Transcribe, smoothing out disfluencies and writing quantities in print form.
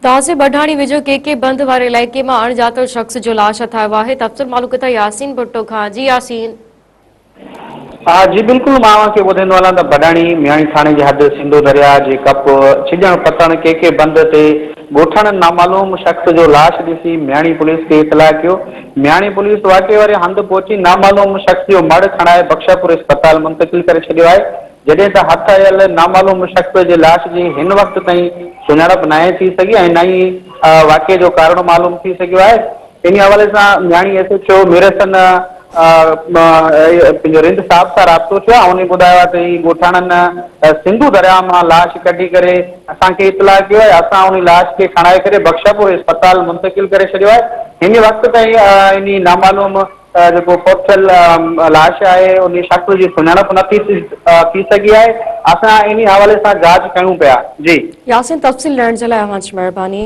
تازي ٻڍاڻي ويجهو ڪي ڪي بند واري علائقي مان اڻڄاتل شخص جو لاش هٿ آيو آهي، تفصيل معلوم ڪندا ياسين ڀٽو کان، جي ياسين. ها جي بلڪل مان اوهان کي ٻڌائيندو هلان ته بڊاڻي مياڻي ٿاڻي جي حد سنڌو درياء جي ڪپ ڇڄڻ پتڻ ڪي ڪي بند تي ڳوٺاڻن نامعلوم شخص جو لاش ڏسي مياڻي پوليس کي اطلاع ڪيو مياڻي پوليس واقعي واري هنڌ پهچي نامعلوم شخص جو مڙهه کڻائي بخشاپور اسپتال منتقل ڪري ڇڏيو آهي جڏهن ته هٿ آيل نامعلوم شخص جي لاش جي هن وقت تائين سڃاڻپ ناهي ٿي سگهي ۽ نه ئي واقعي جو ڪارڻ معلوم ٿي سگهيو آهي. انهي حوالي سان Miani S H O Mir Hassan پنهنجو رند صاحب سان رابطو ٿيو آهي انهي ٻڌايو آهي ته هي ڳوٺاڻن سنڌو درياء مان لاش ڪڍي ڪري اسان کي اطلاع ڪيو آهي اسان انهي لاش کي کڻائي ڪري بخشاپور اسپتال منتقل ڪري ڇڏيو آهي هن وقت تائين انهي نامعلوم جيڪو فوت ٿيل لاش آهي انهي شخص جي سڃاڻپ نه ٿي ٿي سگهي آهي اسان انهي حوالي سان جاچ ڪيون پيا جي. ياسين تفصيل ڏيڻ جي لاء اوهان جي مهرباني.